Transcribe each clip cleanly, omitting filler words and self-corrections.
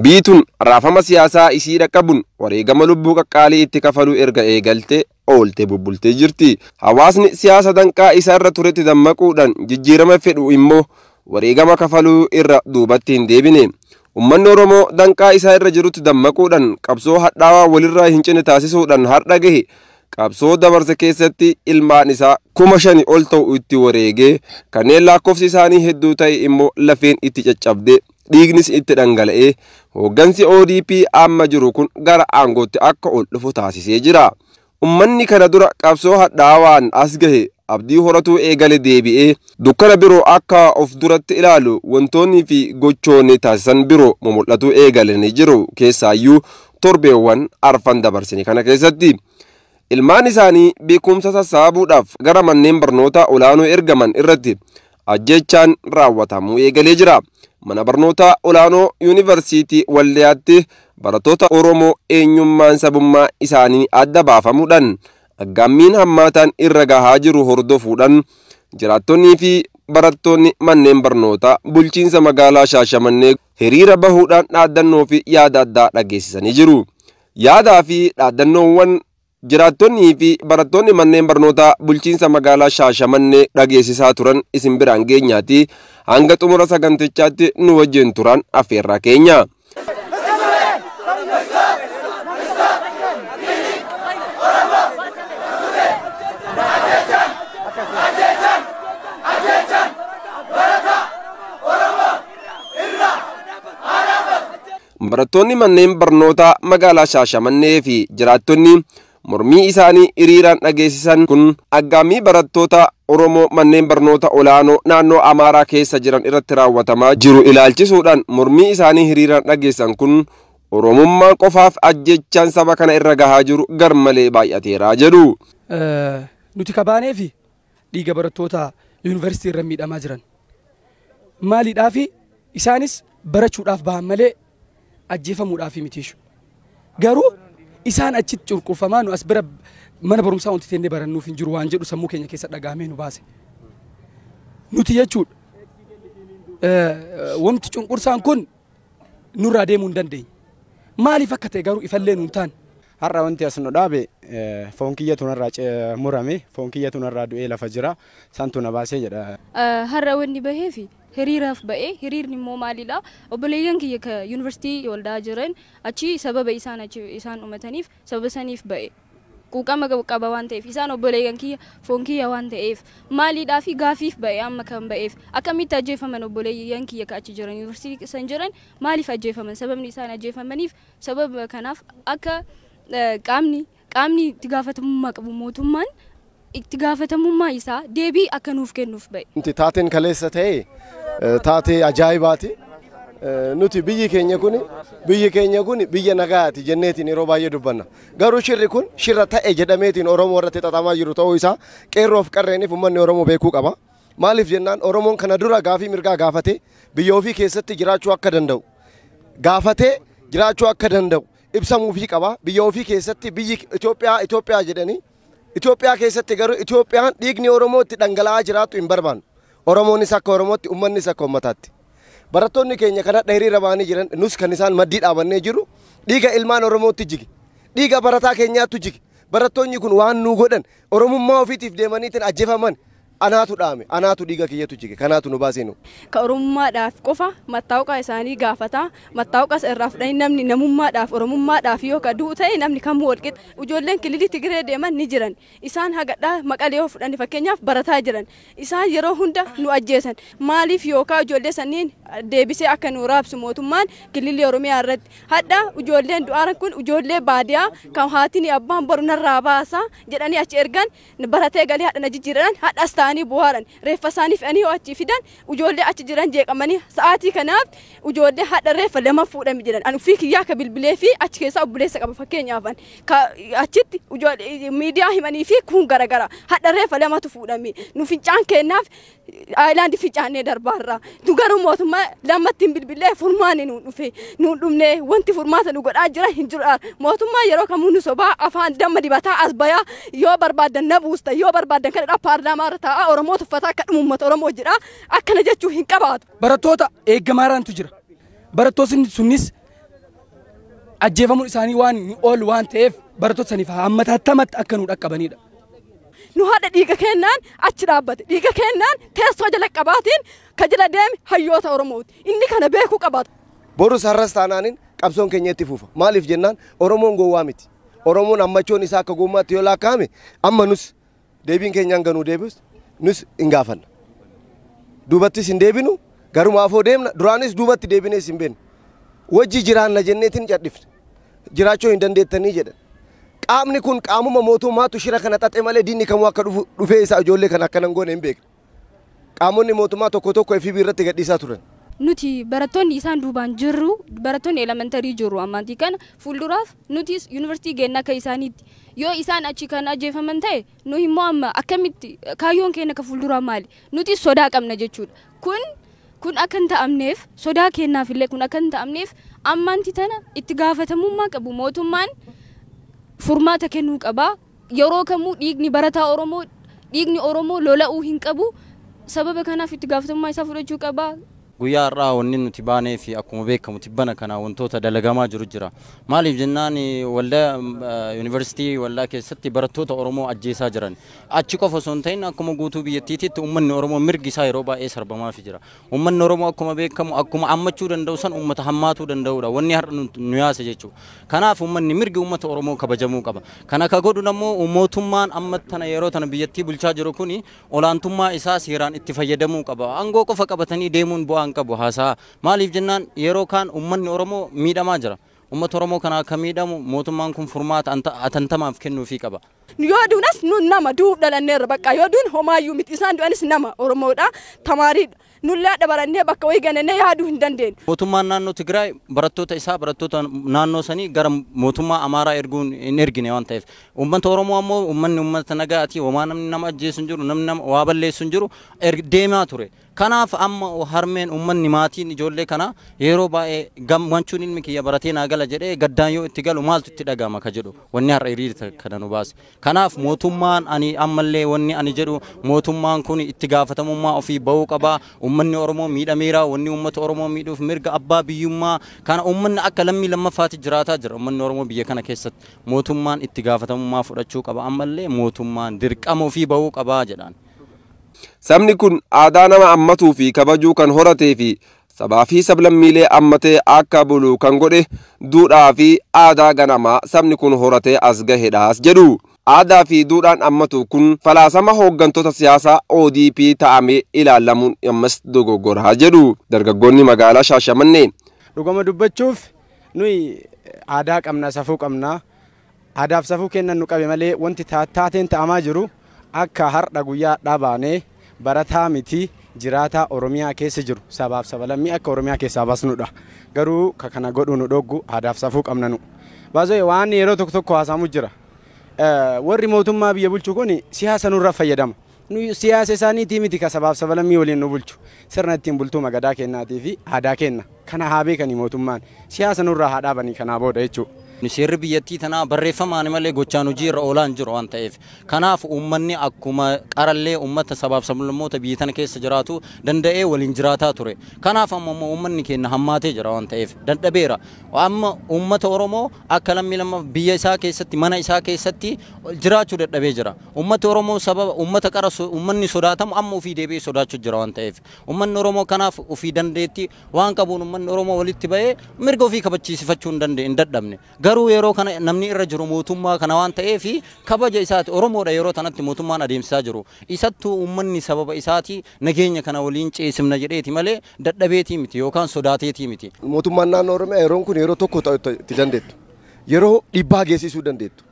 Biituun raafama siyaasaa isii dhaqqabuun wareegama lubbuu qaqqaalii itti kafaluu erga eegalte oolte bubbultee jirti. Hawaasni siyaasa danqaa isa irra turetti dammaquudhaan jijjiirama fedhu immoo wareegama kafaluu irra duubatti hin deebine. Uummanni Oromoo danqaa isaa irra jirutti dammaquudhaan qabsoo hadhaawaa walirraa hin cinne taasisuudhaan har'a gahe. Qabsoo dabarse keessatti ilmaan isaa 5,000 ol ta'u itti wareegee kanneen lakkoofsi isaanii hedduu ta'e immoo lafeen itti caccabde dhiignis itti dhangala'ee hooggansi ODP amma jiru kun gara aangootti akka ol dhufu taasisee jira. Uummanni kana dura qabsoo hadhaawaan as gahe abdii horatuu eegale deebi'ee dukkana biroo akka of duratti ilaalu wantoonni fi gochoonni taasisan biroo mumul'atuu eegalanii jiru. Keessaayyuu torbeewwan arfan dabarsine kana keessatti. Ilmaan isaanii beekumsa sassaabuudhaaf gara manneen barnootaa olaanoo ergaman irratti ajjechaan raawwatamuu eegalee jira. Mana barnootaa olaanoo yuunivarsiitii Waldiyaatti barattoota Oromoo eenyummaan sabummaa isaanii adda baafamuudhaan aggaammiin hammaataan irra gahaa jiru hordofuudhaan jiraattonnii fi barattoonni manneen barnootaa bulchiinsa magaalaa Shaashamannee hiriira bahuudhaan dhaaddannoo fi yaada addaa dhageessisanii jiru. Yaadaa fi dhaaddannoowwan jiraattonnii fi barattoonni manneen barnootaa bulchiinsa magaalaa Shaashamannee dhageessisaa turan isin biraan geenyaati. Hanga xumura sagantichaatti nu wajjin turan affeerraa keenya. Barattoonni manneen barnootaa magaalaa Shaashamannee fi jiraattonni mormii isaanii hiriiraan dhageessisan kun aggaammii barattoota Oromoo manneen barnoota olaanoo naannoo Amaaraa keessa jiran irratti raawwatamaa jiru ilaalchisuudhaan mormii isaanii hiriiraan dhageessan kun Oromummaan qofaaf ajjechaan saba kana irra gahaa jiru garmalee baay'ateeraa jedhu. Nuti kabaanee fi dhiiga barattoota yuunivarsiitii irra miidhamaa jiran maaliidhaa fi isaanis barachuudhaaf bahan malee ajjeefamuudhaaf miti. Garuu isaan achitti curqurfamaa nu as bira mana barumsaa wanti tennee barannuuf hin jiru waan jedhu sammuu keenya keessa dhagahamee nu baase. Nuti jechuudha wanti cunqursaan kun nurraa deemuu hin dandeenye. Maaliif akka ta'e garuu ifallee nuun taane. Har'a wanti as nu dhaabe foon kiyyatu narraa murame, foon kiyyatu narraa du'ee lafa jira, santu na baasee jedha. Har'a wanni bahee fi hiriiraaf ba'ee hiriirni immoo maalidha? Obboleeyyan kiyya ka yuunivarsiitii Waldaa jiran achi sababa isaan achi isaan uumataniif sababa saniif ba'e. Quuqama qaba waan ta'eef isaan obboleeyyan kiyya foon kiyya waan ta'eef maaliidhaa fi gaafiif ba'e amma kan ba'eef akkamitti ajjeefaman obboleeyyan kiyya ka achi jiran yuunivarsiitii san jiran maaliif ajjeefaman sababni isaan ajjeefamaniif sababa kanaaf akka qaamni itti gaafatamummaa qabu mootummaan itti gaafatamummaa isaa deebii akka nuuf kennuuf ba'e. Wanti taateen kaleessa ta'e taatee ajaa'ibaati. Nuti biyyi keenya kun biyya nagaati jenneetiin yeroo baay'ee dubbanna. Garuu shirri kun shirra ta'e jedhameetiin Oromoo irratti xaxamaa jiru ta'uu isaa qeerroof qarreeniif uummanni Oromoo beekuu qaba. Maaliif jennaan Oromoon kana dura gaafii mirgaa gaafatee biyya ofii keessatti jiraachuu akka danda'u gaafatee jiraachuu akka danda'u ibsamuufii qaba. Biyya ofii keessatti biyyi Itoophiyaa Itoophiyaa jedhanii Itoophiyaa keessatti garuu Itoophiyaan dhiigni Oromoo itti dhangala'aa jiraatu hin barbaannu. Oromoonis akka Oromootti, uummannis akka uummataatti. Barattoonni keenya kana hiriira ba'anii jiran nus kan isaan maddii dhaabannee jiru dhiiga ilmaan Oromootti jige. Dhiiga barataa keenyaatu jige. Barattoonni kun waan nu godhan Oromummaa ofiitiif deemaniitiin ajjeefaman anaatu dhaame, anaatu dhiiga kiyyatu jige, kanaatu nu baasee nu. Ka Oromummaadhaaf qofa mattaawqaa isaanii gaafata, mattaawqaas irraa fudhanii namni namummaadhaaf Oromummaadhaaf yoo ka du'u ta'e namni kamuu wal qixa. Ijoolleen kililii Tigiree deeman ni jiran. Isaan hagadhaa maqalee yoo fudhanne fakkeenyaaf barataa jiran. Isaan yeroo hunda nu ajjeesan. Maaliif yookaan ijoollee sanniin deebisee akka nu raabsu mootummaan kililii Oromiyaa irratti. Hadha ijoolleen du'aaran kun ijoollee baadiyaa kan haatiin abbaan boru narraa baasa jedhanii achi ergan baratee galee hadha na jijjiiran hadhas ta'anii bu'aaran reeffa isaanii fe'anii yoo achi fidan ijoollee achi jiran jeeqamanii sa'aatii kanaaf ijoollee hadha reeffa lama fuudhame jiran. Ani ofii kiyyaa ka bilbilee fi achi keessaa obboleessa qaba fakkeenyaaf ka achitti ijoollee miidiyaa himanii fi kun garagara hadha reeffa lamatu fuudhame nu fincaan kennaaf aayilaandii fincaannee darbaarra. Nu garuu mootummaa lamatti hin bilbilee furmaanni nu dhufe nu dhumne wanti furmaata nu godhaa jira hin jiru. Mootummaa yeroo kamuu nu sobaa afaan damma dibataa as bayaa yoo barbaadan na buusta yoo barbaadan kana paarlaamaa irra taa'aa Oromoo tuffataa akka dhumu uummata Oromoo jedha akkana jechuu hin qabaatu. Barattoota eeggamaaraantu jira. Barattoonni sunnis Ajjeefamuun isaanii waan oolu waan ta'eef barattoota saniif hammatattamatti akka nu dhaqqabanidha. Nu haadha dhiiga kennaan achi dhaabbate. Dhiiga kennaan teessoo jala qabaatiin ka jala deeme hayyoota Oromooti. Inni kana beekuu qabaata. Borus har'as taanaaniin qabsoon keenya itti fufa. Maaliif jennaan Oromoon gowwaa miti. Oromoon ammachoon isaa akka gowwummaatti yoo lakkaa'ame amma nus deebiin keenyaan ganuu deebis nus hin gaafanna. Duubattis hin deebinu garuma afoo deemna duraanis duubatti deebinees hin beeknu. Wajji jiraanna jenneetiin cadhifne. Jiraachuu hin dandeettanii jedhan. Qaamni kun qaamuma mootummaatu shira kana xaxe malee diinni kamuu akka dhufee isaa ijoollee kana akkana hin goone hin beekne. Qaamonni mootummaa tokko tokko FB irratti gadhiisaa turan. Nuti barattoonni isaan duubaan jirru barattoonni elementarii jirru ammaantii kana fuulduraaf nutis yuunivarsiitii geenna akka isaaniitti yoo isaan achi kan ajjeefaman ta'e nu immoo amma akkamitti kaayyoon keenya ka fuulduraa maali nutis sodaa qabna jechuudha. Kun akka hin ta'amneef sodaa kennaaf illee kun akka hin ta'amneef ammaantii tana itti gaafatamummaa qabu mootummaan furmaata kennuu qaba. Yeroo kamuu dhiigni barataa Oromoo dhiigni Oromoo lola'uu hin qabu. Sababa kanaaf itti gaafatamummaa isaa fudhachuu qaba. Guyyaa har'aa wanni nuti baanee fi akkuma beekamu tibbana kana wantoota dalagamaa jiru jira. Maaliif jennaan waldaa yuunivarsiitii waldaa keessatti barattoota Oromoo ajjeesaa jiran. Achi qofa osoo hin ta'in akkuma guutuu biyyattiitti uummanni Oromoo mirgi isaa yeroo baay'ee sarbamaaf jira. Uummanni Oromoo akkuma beekamu akkuma hammachuu danda'u san uummata hammaatuu danda'udha. Wanni har'a nu yaase jechuudha. Kanaaf uummanni mirgi uummata Oromoo kabajamuu qaba. Kana ka godhu ammoo mootummaan amma tana yeroo tana biyyattii bulchaa jiru kuni olaantummaa isaa seeraan itti fayyadamuu qaba. Aangoo qofa qabatanii deemuun bu'aa qabu haasaa. Maaliif jennaan yeroo kaan uummanni Oromoo miidhamaa jira. Uummata Oromoo kana akka miidhamu mootummaan kun furmaata atantamaaf kennuufii qaba. Yoo duunas nu nama du'uuf dhalanneerra bakka yoo duun homaayyuu miti isaan du'anis nama Oromoodha tamaariidha. Nullee dabarannee bakka wayii ganannee yaaduu hin dandeenyu. Mootummaan naannoo Tigraay barattoota isaa barattoota naannoo sanii gara mootummaa Amaaraa erguun hin ergine waan ta'eef uummata Oromoo ammoo uummanni uummata nagaati homaa namni nama ajjeesu hin jiru namni nama waa balleessu hin jiru deemaa ture. Kanaaf amma harmeen uummanni maatiin ijoollee kana yeroo baay'ee gammachuun ilmi kiyya baratee naa gala jedhee gaddaan yoo itti galu maaltu itti dhaga'ama ka jedhu wanni har'a hiriira kana nu baase. Kanaaf mootummaan ani ammallee wanni ani jedhu mootummaan kun itti gaafatamummaa ofii bahuu qaba. Uummanni Oromoo miidhameera wanni uummata Oromoo miidhuuf mirga abbaa biyyummaa kana uummanni akka lammii lammaffaatti jiraataa jira. Uummanni Oromoo biyya kana keessatti mootummaan itti gaafatamummaa fudhachuu qaba ammallee mootummaan dirqama ofii bahuu qaba jedhaan. Sabni kun aadaa nama ammatuu fi kabajuu kan horatee fi sabaa fi sablammiilee ammatee akka bulu kan godhe duudhaa fi aadaa ganamaa sabni kun horatee as gahedhaas jedhu. Aadaa fi duudhaan ammatu kun falaasama hooggantoota siyaasaa ODP ta'amee ilaalamuun ammas dogoggoraa jedhu dargaggoonni magaalaa Shaashamannee. Dhugama dubbachuuf nuyi aadaa qabna safuu qabna. Aadaaf safuu kennan nu qabe malee wanti taateen ta'amaa jiru akka har'a guyyaa dhabaanee barataa miti jiraataa Oromiyaa keessa jiru sabaaf sabalammii akka Oromiyaa keessaa baasnudha. Garuu ka kana godhuu nu dhoggu aadaaf safuu qabna nu. Baasoo waan yeroo tokko tokko haasa'amu jira. Warri mootummaa biyya bulchu kun siyaasa nurraa fayyadama. Nu siyaasa isaaniitii miti ka sabaaf sabalammii waliin nu bulchu. Sirna ittiin bultuu magadaa kennaatii fi aadaa kenna. Kana haa beekanii mootummaan siyaasa nurraa haa dhaabanii kanaa booda jechuudha. Seerri biyyattii tanaa barreeffamaan malee gochaan hojii irra oolaan jiru waan ta'eef kanaaf uummanni akkuma qarallee uummata sabaaf sablammoota biyya tana keessa jiraatu danda'ee waliin jiraataa ture. Kanaaf amma immoo uummanni keenya hammaatee jira waan ta'eef dadhabeera. Amma uummata Oromoo akka lammii lama biyya isaa keessatti mana isaa keessatti jiraachuu dadhabee jira. Uummati Oromoo sababa uummata qara uummanni sodaatamu amma ofii deebi'ee sodaachuu jira waan ta'eef uummanni Oromoo kanaaf ofii dandeetti waan qabuun uummanni Oromoo walitti ba'ee mirga ofii kabachiisifachuu hin danda'e hin dadhabne. Garuu yeroo kana namni irra jiru mootummaa kana waan ta'eef kabaja isaati Oromoodha yeroo tanatti mootummaan adeemsisaa jiru. Isattuu uummanni sababa isaati nageenya kana waliin ceesimna jedheeti malee dadhabeetii miti yookaan sodaateetii miti. Mootummaan naannoo Oromiyaa yeroon kun yeroo tokko ta'u itti dandeettu. Yeroo dhiibbaa geessisuu dandeettu.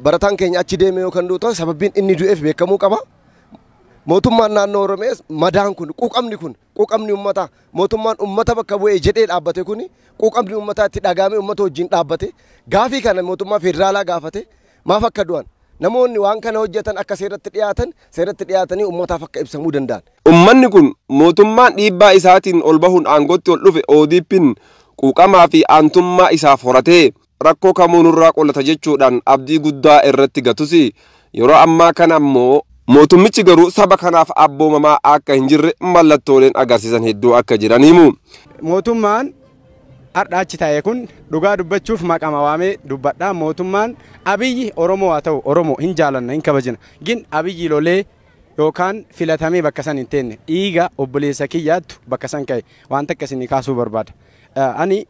Barataan keenya achi deeme yoo kan du'u ta'u sababiin inni du'eef beekamuu qaba. Mootummaan naannoo Oromiyaas madaan kun quuqamni kun quuqamni uummataa mootummaan uummata bakka bu'ee jedhee dhaabbate kun quuqamni uummataa itti dhagaamee uummata wajjin dhaabbate gaafii kana mootummaa federaalaa gaafate maaf akka du'an namoonni waan kana hojjetan akka seeratti dhiyaatan seeratti dhiyaatanii uummataaf akka ibsamuu danda'an. Uummanni kun mootummaan dhiibbaa isaatiin ol bahuun aangootti ol dhufe ODP'n quuqamaa fi aantummaa isaaf horatee rakkoo kamuu nurraa qolata jechuudhaan abdii guddaa irratti gatus yeroo ammaa kana ammoo mootummichi garuu saba kanaaf abboomamaa akka hin jirre mallattooleen agarsiisan hedduu akka jiran himu. Mootummaan Har'a achi taa'e kun dhugaa dubbachuuf maqama waamee dubbadhaa. Mootummaan Abiyyi Oromoo haa ta'u, Oromoo hin jaalanna, hin kabajina. Gin Abiyyi lolee yookaan filatamee bakka san hin teenne, dhiiga obboleessa kiyyaattu bakka san ka'e waan takka isinii kaasuu barbaada. Ani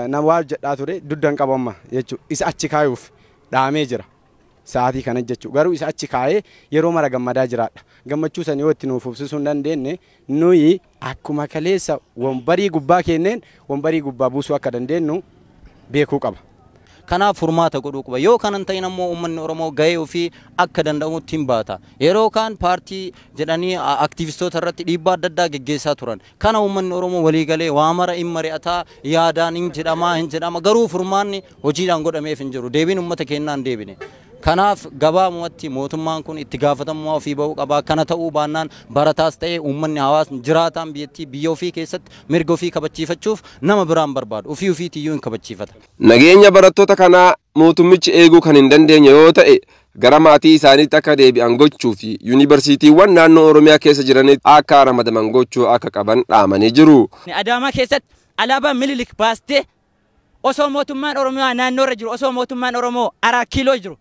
nama waa hojjedhaa ture, duddan qabu amma jechuudha. Isa achi kaayuuf dhaamee jira. Sa'aatii kana jechuudha. Garuu isa achi kaayee yeroo mara gammadaa jiraadha. Gammachuu san yoo itti nuuf fufsisuu hin dandeenye, nuyi akkuma kaleessa wambarii gubbaa kenneen wambarii gubbaa buusuu akka dandeenyu beekuu qaba. Kanaaf furmaata godhuu qaba. Yoo kanan ta'in ammoo uummanni Oromoo gahee ofii akka danda'utti hin baata. Yeroo kaan paartii jedhanii aktiivistoota irratti dhiibbaa adda addaa geggeessaa turan. Kana uummanni Oromoo waliigalee waa mara hin mari'ataa, yaadaan hin jedhamaa hin jedhama, garuu furmaanni hojiidhaan godhameef hin jiru. Deebiin uummata keenyaa hin deebine. Kanaaf gabaabumatti mootummaan kun itti gaafatamummaa ofii bahuu qaba. Kana ta'uu baannaan barataas ta'ee uummanni, hawaasni jiraataan biyyattii biyya ofii keessatti mirga ofii kabachiifachuuf nama biraan barbaadu. Ofii ofiitiyyuu hin kabachiifata. Nageenya barattoota kanaa mootummichi eeguu kan hin dandeenye yoo ta'e, gara maatii isaaniitti akka deebi'an gochuu fi yuunivarsiitiiwwan naannoo Oromiyaa keessa jiranitti akka ramadaman gochuu akka qaban dhaamanii jiru. Adaamaa keessatti alaabaa Minilik baastee, osoo mootummaan Oromiyaa naannoo irra jiru, osoo mootummaan Oromoo Araa Kiiloo jiru,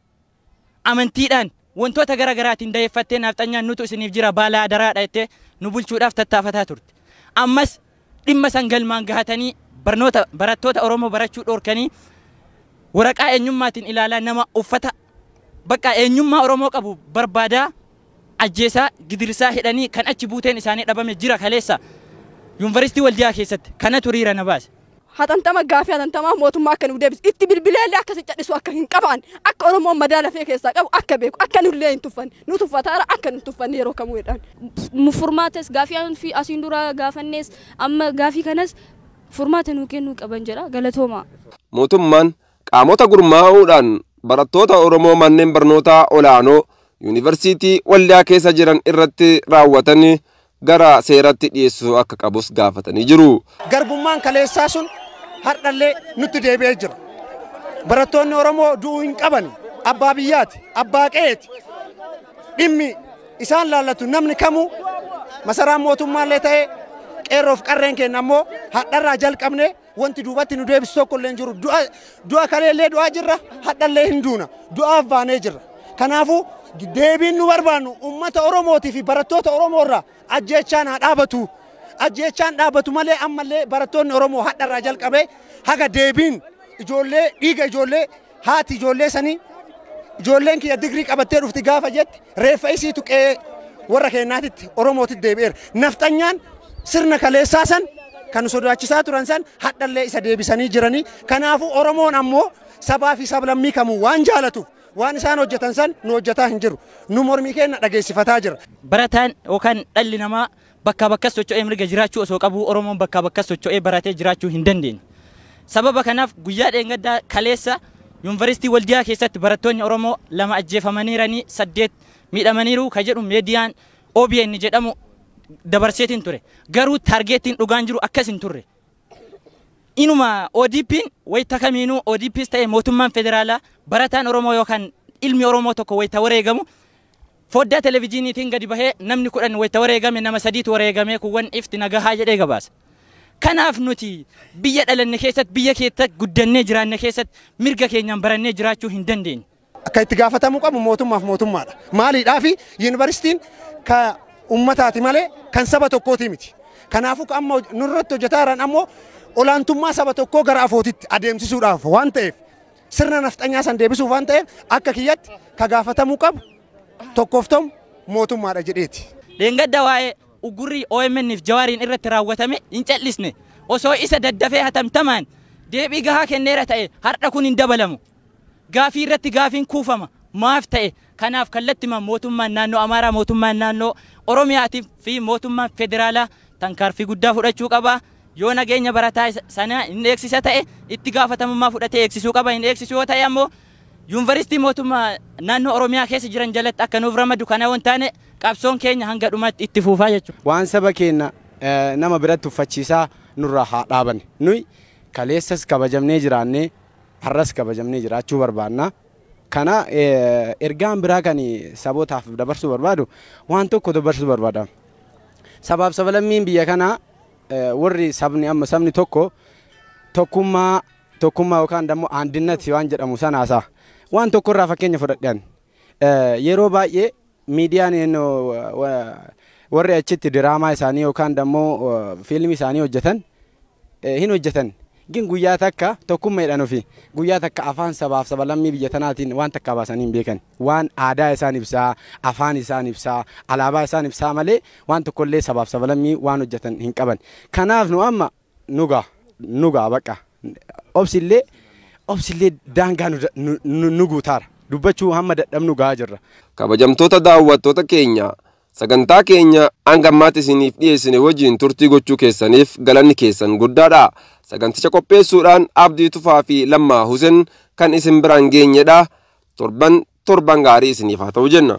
amantiidhaan wantoota gara garaatiin dayeeffattee naafxanyaan nutu isiniif jira, baala adaraadha jettee nu bulchuudhaaf tattaafataa turte. Ammas dhimma san galmaan gahatanii barnoota barattoota Oromoo barachuu dhoorkanii, waraqaa eenyummaatiin ilaalaa, nama uffata bakka eenyummaa Oromoo qabu barbaadaa ajjeesaa gidirsaa hidhanii kan achi buuteen isaanii dhabame jira kaleessa yuunivarsiitii Waldiyaa keessatti. Kanatu hiriira na baase. Hatantama gaafii hatantamaa mootummaa akka nu deebisu, itti bilbileellee akkasi cadhisu akka hin qabaan, akka Oromoon madaala fee keessaa qabu akka beeku, akka nullee hin tuffanne, nu tuffataara akka nu tuffanne yeroo kamuu jedhan. Furmaatas gaafii fi asiin dura gaafannees amma gaafii kanas furmaata nuu kennuu qaban jedha, galatooma. Mootummaan qaamota gurmaa'uudhaan barattoota Oromoo manneen barnootaa olaanoo yuunivarsiitii Waldiyaa keessa jiran irratti raawwatan gara seeratti dhiyeessuu akka qabus gaafatanii jiru. Garbummaan kaleessaa sun har'allee nutti deebi'ee jira. Barattoonni Oromoo du'uu hin qaban. Abbaa biyyaati, abbaa qe'eeti. Dhimmi isaan laallatu namni kamuu masaraan mootummaallee ta'ee, qeerroof qarreen keenya ammoo hadharraa jalqabne wanti duubatti nu deebisu tokko illee hin jiru. Du'a kaleellee du'aa jirra, hadhallee hin duuna. Du'aaf baanee jirra. Kanaafuu deebiin nu barbaannu uummata Oromootii fi barattoota Oromoo irraa ajjeechaan haa dhaabatu. Ajjeechaan dhaabatu malee ammallee barattoonni Oromoo hadharraa jalqabee haga deebiin ijoollee, dhiiga ijoollee, haati ijoollee sanii ijoolleen kiyya digrii qabattee dhufti gaafa jetti reeffa isiitu qe'ee warra keenyaatitti Oromootitti deebi'eera. Nafxanyaan sirna kaleessaa san kan sodaachisaa turan san hadhallee isa deebisanii jiranii. Kanaafuu Oromoon ammoo sabaa fi sablammii kamuu waan jaalatuuf waan isaan hojjetan san nu hojjetaa hin jiru. Nu mormii keenya dhageessifataa jira. Barataan yookaan dhalli namaa bakkaa bakka socho'ee mirga jiraachuu osoo qabu, Oromoon bakkaa bakka socho'ee baratee jiraachuu hin dandeenye. Sababa kanaaf guyyaa dheengaddaa kaleessa yuunivarsiitii Waldiyaa keessatti barattoonni Oromoo 2 ajjeefamaniiranii 8 miidhamaniiru ka jedhu miidiyaan OBN jedhamu dabarseetiin ture. Garuu taargeettiin dhugaan jiru akkas hin turre. Inuma ODP'n wayita kamiinuu, ODPs ta'e mootummaan federaalaa, barataan Oromoo yookaan ilmi Oromoo tokko wayita wareegamu foddaa televizyiiniitiin gadi bahee namni 10 wayita wareegame, nama sadiitu wareegame, kuwwan ifti nagahaa jedhee gabaasa. Kanaaf nuti biyya dhalanne keessatti, biyya keessatti guddannee jiraanne keessatti mirga keenyaan barannee jiraachuu hin dandeenye. Akka itti gaafatamuu qabu mootummaaf mootummaadha. Maaliidhaa fi yuunivarsiitiin ka uummataati malee kan saba tokkooti miti. Kanaafuu amma nurratti hojjetaa jiran ammoo olaantummaa saba tokkoo gara afootitti adeemsisuudhaaf waan ta'eef, sirna nafxanyaa san deebisuuf waan ta'eef, akka kiyyatti ka gaafatamuu qabu tokkoof ta'u mootummaadha jedheeti. Dheengadda waa'ee ugurrii OMN fi Jawaariin irratti raawwatame hin callisne. Osoo isa daddafee hatamtamaan deebii gahaa kenneera ta'e har'a kun hin dabalamu. Gaafii irratti gaafiin kuufama maaf ta'e? Kanaaf kallattima mootummaan naannoo Amaaraa, mootummaan naannoo Oromiyaatii fi mootummaan federaalaa tarkaanfii guddaa fudhachuu qaba. Yoo nageenya barataa sana hin eegsisa ta'e itti gaafatamummaa fudhatee eegsisuu qaba. Hin eegsisu yoo ta'e ammoo yuunivarsiitii mootummaa naannoo Oromiyaa keessa jiran jalatti akka nuuf ramadu. Kana yoo hin taane qabsoon keenya hanga dhumaatti itti fufaa jechuudha. Waan saba keenya nama biratti uffachiisaa nurraa haa dhaaban. Nuyi kaleessas kabajamnee jiraannee har'as kabajamnee jiraachuu barbaanna. Kana ergaan biraa kan sabootaaf dabarsuu barbaadu waan tokko dabarsuu barbaada. Sabaaf sablammiin biyya kanaa, warri sabni amma sabni tokko Tokkummaa tokkummaa yookaan immoo andinnati waan jedhamu sanaasaa waan tokkorraa fakkeenya fudhadhan yeroo baay'ee miidiyaan warri achitti diraamaa isaanii yookaan immoo fiilmii isaanii hojjetan hin hojjetan. Gin guyyaa takka tokkummaa jedhan ofii guyyaa takka afaan sabaaf sablammii biyya tanaatiin waan takka baasanii hin beekan. Waan aadaa isaan ibsaa, afaan isaan ibsaa, alaabaa isaan ibsaa malee waan tokkollee sabaaf sablammii waan hojjetan hin qaban. Kanaaf nu amma nugaa baqa. Obsillee daangaa nu guutaara. Dubbachuu hamma dadhabnu gahaa jirra. Kabajamtoota daawwattoota keenya, sagantaa keenya hanga ammaatti isiniif dhiyeessine wajjin turtii gochuu keessaniif galanni keessan guddaadha. Saganticha qopheessuudhaan Abdii Tufaa fi Lammaa Huseen kan isin biraan geenyedha. Torban torban gaarii isiniif haa ta'u jenna.